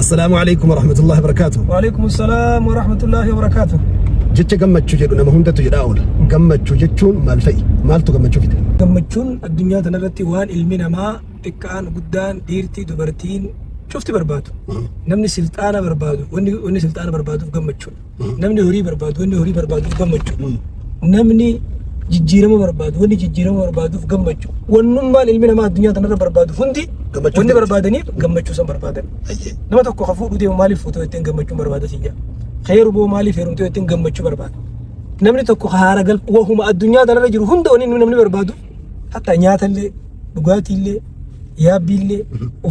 Assalaamu alaikum warahmatullahi wabarakaatuh. Waalaikum salaam wa rahmatullahi wa barakatuh. Jecha gammachuu jedhu nama hundatu jedhaa oola. Gammachuu jechuun maal fa'i? Maaltu gammachuu fida? Gammachuun addunyaa tanarratti waan ilmi namaa xiqqaan guddaan dhiirti dubartiin cufti barbaadu. Namni silxaana barbaadu wanni silxaana barbaaduuf gammachuudha. Namni horii barbaadu wanni horii barbaaduuf gammachuudha. Namni jijjiirama barbaadu wanni jijjiirama barbaaduuf gammachuu. Wannummaan ilmi namaa addunyaa tanarra barbaadu hundi Gammachuu wanni fidati. barbaadaniif gammachuu san barbaadan. Nama tokko ka fuudhuu deemu maaliif fuutoo ittiin gammachuun barbaada siin jedha. Ka heerumuu maaliif heerumtee ittiin gammachuu barbaada. Namni tokko ka haara gal wahuma addunyaa tanarra jiru hunda wanni namni barbaadu hatta nyaatallee dhugaatiillee yaabbiillee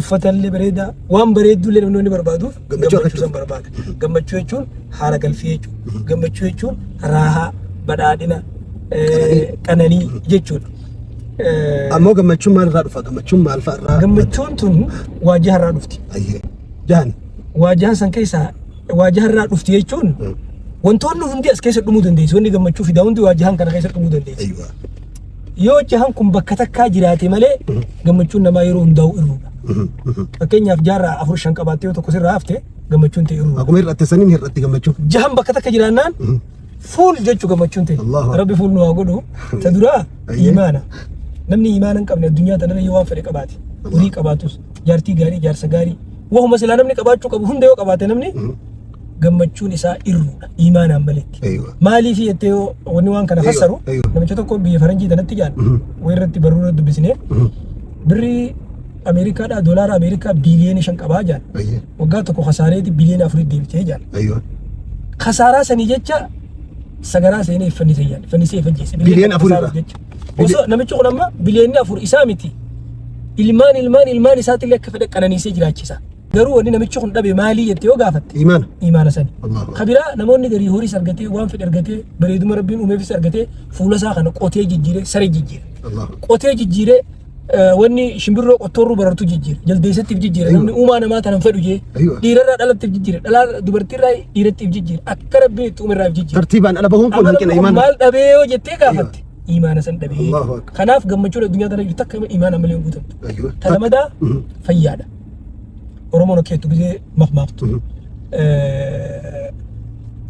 uffatallee bareedaa waan bareedduullee namni wanni barbaaduuf Gammachuu gammachuu argachuuf. san barbaada. Gammachuu jechuun haara galfii jechuudha. Gammachuu jechuun raahaa, badhaadhina, qananii jechuudha. Ammoo gammachuun maal irraa dhufa? Gammachuun maal fa'a irraa? Gammachuun tun waajaha irraa dhufti. Ayyee. Jahan. Waajaha san keessaa waajaha irraa dhufti jechuun wantoonni hundi as keessa dhumuu dandeessu. Wanni gammachuu fidaa hundi waajahan kana keessa dhumuu dandeessu. Ayyuwa. Yoo jahan kun bakka takkaa jiraate malee gammachuun namaa yeroo hundaa'u irruudha. Fakkeenyaaf jaarraa afur shan qabaattee yoo tokko sirraa hafte gammachuun ta'e irruudha. Akkuma hir'atte saniin hir'atti gammachuun. Jahan bakka takka jiraannaan fuul jechuu gammachuun ta'e. Allahu Akbar. Rabbi fuul nu haa godhu. Ta duraa Ayyee. imaana. Namni imaana hin qabne addunyaa tanarra yoo waan fedhe qabaate. Horii qabaatus jaartii gaarii jaarsa gaarii. Wahuma silaa namni qabaachuu qabu hunda yoo qabaate namni gammachuun isaa irruudha imaanaan maletti. Aywa. Maaliif jettee yoo wanni waan kana Aywa, fassaru aywa. namicha tokko biyya faranjii tanatti jaan wayii irratti barruu irratti dubbisnee birrii Ameerikaadhaa doolaara Ameerikaa biiliyoona 5 qabaa jaan. Ayyee. Waggaa tokko kasaareeti biliyoona 4 deebitee jaan. Aywa. Kasaaraa sanii jecha sagaraa seenee iffannise jaan. Iffannisee ifajjeese. Biliyoona 4 irraa? Jecha. Osoo namichi kun amma biliyoonni 4 isaa miti. Ilmaan ilmaan ilmaan isaatillee akka fedhe qananiisee jiraachisa. Garuu wanni namichi kun dhabe maalii jettee yoo gaafatte Imaana. imaana sani. Allahu Akbar. Ka biraa namoonni garii horiis argatee waan fedhe argatee bareeduma rabbiin uumeefis argatee fuula isaa kana qotee jijjiiree saree jijjiire. Allahu Qotee jijjiiree wanni shimbirroo qottoorruu barartu jijjiire. Jaldeessattiif jijjiire. Aywa. Namni uumaa namaa tanan fedhu jee. Aywa. Dhiirarraa dhalattiif jijjiire. Dhalaa dubartiirraa dhiirattiif jijjiire. Akka rabbiin itti uumerraaf jijjiire. Tartiibaan ala bahuun kun Amma hanqina namni kun imaana. maal dhabee yoo jettee gaafatte imaana san dhabee. Allahu Akbar. Kanaaf gammachuun addunyaa tana jirtu takka imaana malee hin guutamtu. Aywa. Ta lamadaa fayyaadha. Oromoon akka jettu gisee makmaaktu.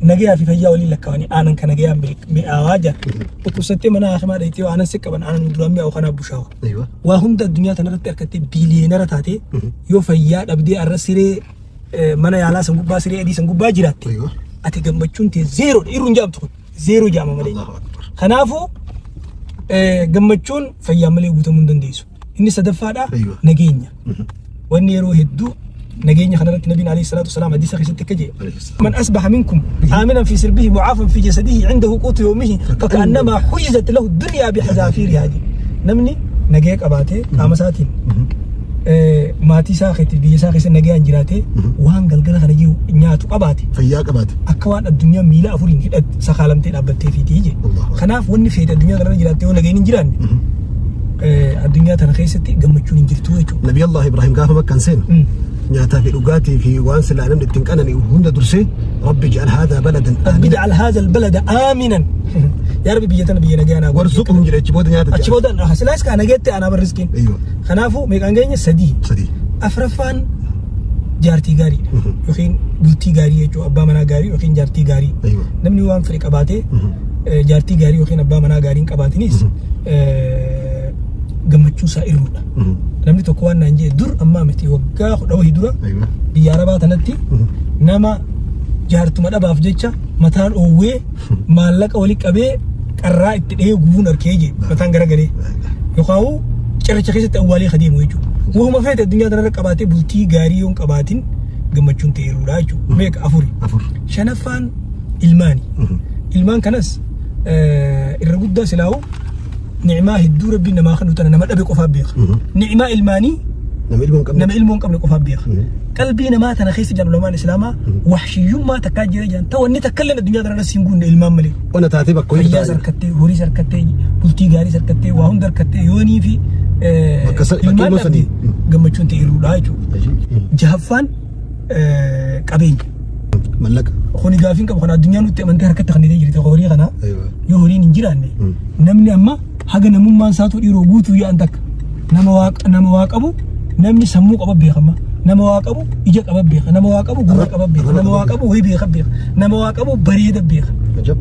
Nagayaa fi fayyaa waliin lakkaa'anii aanan kan nagayaan mi'aawaa jira. Dhukkubsattee mana hakimaa dhayitee yoo aanan si qaban aanan duraan mi'aawu kanaaf bushaawa. Aywa. Waa hunda addunyaa tanarratti argattee biiliyeenara taatee yoo fayyaa dhabdee arra siree mana yaalaa san gubbaa siree adii san gubbaa jiraatte Aywa. ati gammachuun tee zeeroodha irru hin jaamtu kun zeeroo jaama malee. Allahu Akbar. Kanaafuu gammachuun fayyaa malee guutamuu hin dandeessu. Inni sadaffaadha Aywa. nageenya. Wanni yeroo hedduu nageenya kanarratti nabiin alayhi salaatu wasalaam hadiisa keessatti akka jedhe Alayhi salaam. من أصبح منكم آمنا في سربه معافا في جسده عنده قوت يومه فكأنما حيزت له الدنيا بحذافيرها دي نمني نجيك أباتي قام ساتين maatii isaa keetti biyya isaa keessa nagayaan jiraatee waan galgala kana jiru nyaatu qabaate Fayyaa qabaate. akka waan addunyaa miila afuriin hidhat sakaalamtee dhaabbattee fiitii je. Allahu Akbar. Kanaaf wanni feete addunyaa kanarra jiraattee yoo nagayaan hin jiraanne addunyaa tana keessatti gammachuun hin jirtu jechuudha. Nabi Allah Ibrahim gaafa bakka seenu nyaataa fi dhugaatii fi waan silaa namni ittiin qanani'u hunda dursee rabbi ij'al haadhaa baladan Rabbi aamina ij'al haadha albalada aaminan. Yaa Rabbi biyya tana biyya nagayaa naa godhi. warzuqhum jedhe achi booda nyaata Achi booda silaas kaa nagayetti anaa bar riskiin. Aywa. Kanaafuu meeqaan geenye sadii. Sadii. Afraffaan jaartii gaariidha. Yookiin bultii gaarii jechuun abbaa manaa gaarii yookiin jaartii gaarii. Aywa. Namni waan fedhe qabaatee jaartii gaarii yookiin abbaa manaa gaarii hin qabaatinis gammachuu isaa irruudha. Namni tokko waan naan jedhe dur ammaa miti waggaa kudha wahii dura Aywa. biyya arabaa tanatti nama jaartuma dhabaaf jecha mataan oowwee maallaqa wali qabee qarraa itti dhahee gubuun arkee jee mataan garagalee yookaan cirracha keessatti awwaalee adeemu jechuudha. Wahuma feete addunyaa tanarra qabaatee bultii gaarii yoo hin qabaatin gammachuun ta'e irruudha jechuudha. Meeqa afuri. Afur. Shanaffaan ilmaani. Ilmaan kanas irra guddaa silaa'u ni'maa hedduu rabbiin namaa kennu tana nama dhabe qofaaf beeka. Ni'maa ilmaanii Nama ilmoo hin qabne. nama ilmoo hin qabne qofaaf beeka. Qalbii namaa tana keessa jiran ulamaan islaamaa wahshiyyummaa takkaa jira jiran ta'u wanni takka illee addunyaa tanarra siin guunne ilmaan malee. Ona taatee bakka hojii Fayyaas harkattee, horiis harkattee, bultii gaariis harkattee, waa hunda harkattee yoonii fi Bakka bakka ilmaan ilmoo sanii. dhabde gammachuun ta'e irruudha jechuudha. Jahaffaan qabeenya. Mallaqa. Kuni gaafiin qabu kana addunyaan nutti amantee harkatti kan jirti horii kana Aywa. yoo horiin hin jiraanne namni amma haga namummaan isaatu dhiiroo guutuu yaa'an takka nama waa nama waa qabu namni sammuu qaba beekama. Nama waa qabu ija qaba beeka. Nama waa qabu gurra qaba beeka. Nama waa qabu wayii beeka beeka. Nama waa qabu bareeda beeka. Ajab.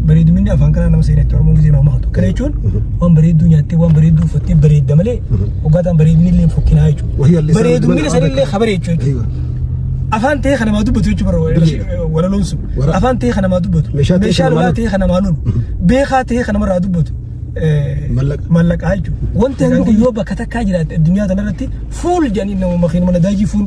Bareeduminni afaan kanaa nama seenetti Oromoon gisee mammaatu. Kana jechuun waan bareedduu nyaattee waan bareedduu uffattee bareedda malee hoggaataan bareedinni illee fokkinaa jechuudha. Wahii allisaa Bareedumina sanillee kabaree jechuudha. Aywa. Afaan ta'ee kan namaa dubbatu jechuudha walaloon sun. Wara- Afaan ta'ee kan namaa dubbatu. Meeshaa ta'ee Meeshaa kan namaa lolaa lolu. ta'ee kan namaa lolu. Beekaa ta'ee kan namarraa dubbatu. Mallaqa. Mallaqaa jechuudha. Wanti hangi kun yoo bakka takkaa jiraatte addunyaa kanarratti fuul jedhanii nama makiinuma nadaajii fuul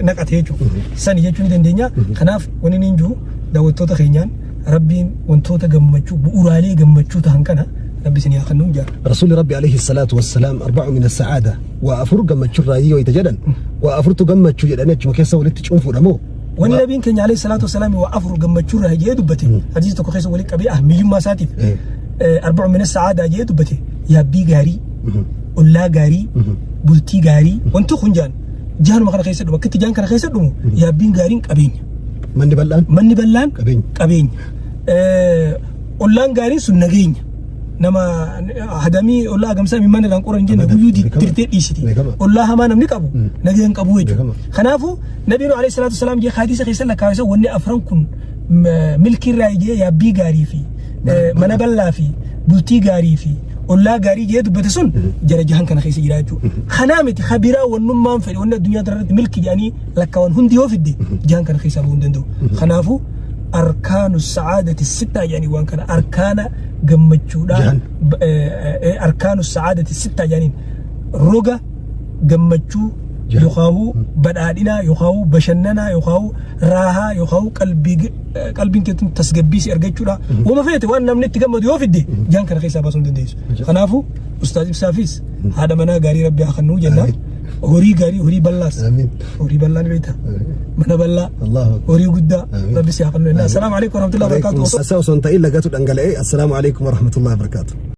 naqate jechuudha. Sani jechuu ni dandeenya. Kanaaf wanni niin jiru daawwattoota keenyaan Rabbiin wantoota gammachuu bu'uuraalee gammachuu ta'an kana Rabbi isin haa kennu jaa. رسول ربي عليه الصلاة والسلام أربع من السعادة وأفر قمت شرايي ويتجدن وأفرت قمت شجدن كيسا ولدت شنفو دمو Wanni nabiin keenya alayhi salaatu wasalaam waa afur gammachuu irraa jee dubbate. Hadiisa tokko keessa walitti qabee ahmiyyummaa isaatiif arba'u min as-sa'aadaa jee dubbate. Yaabbii gaarii, ollaa gaarii, bultii gaarii wanti kun jaan jaanuma kana keessa dhumu akkitti jaan kana keessa dhumu yaabbiin gaariin qabeenya. Manni bal'aan Manni bal'aan Qabeenya. Qabeenya. Ollaan gaariin sun nageenya. Nama hadamii ollaa agamsaa mimmaan irraan qoran jenne Abadan. guyyuu Beekama. dirtee dhiisiti. Beekama. Ollaa hamaa namni qabu nagaya hin qabu jechuudha. Beekama. Kanaafuu Nabiin alayhi salaatu wasalaam jee hadiisa keessa lakkaa'isa wanni afran kun milkii irraa jee yaabbii gaarii fi mana bal'aa fi bultii gaarii fi ollaa gaarii jee dubbate sun jara jahan kana keessa jira jechuudha. Kanaa miti kabiraa wannummaan fedhe wanni addunyaa tanarratti milki jedhanii lakkaawan hundi yoo fidde jahan kana keessaa bahuu hin danda'u. Kanaafuu arkaanu sa'aadati sittaa jedhanii waan kana arkaana gammachuudhaa Jahan. Arkaanu sa'aadati sittaa jedhaniin roga gammachuu Jahan. yookaa'uu badhaadhinaa yookaa'uu bashannanaa yookaa'uu raahaa yookaa'uu qalbii qalbiin teettun tasgabbii si argachuudha. Wama feete waan namni itti gammadu yoo fidde jaan kana keessaa baasuu hin dandeessu. Kanaafuu Ustaaz Ibsaafis haadha manaa gaarii Rabbi haa kennuu jenna. Amiin. Horii gaarii horii bal'aas. Amiin. Horii bal'aa ni beekta. Mana bal'aa. Allahu Akbar. Horii guddaa Amiin. Rabbi si haa kennu jenna. Assalaamu alaikum warahmatullahi wabarakatuh. Osoo hin ta'in lagatu dhangala'ee. Assalaamu alaikum warahmatullahi wabarakatuh.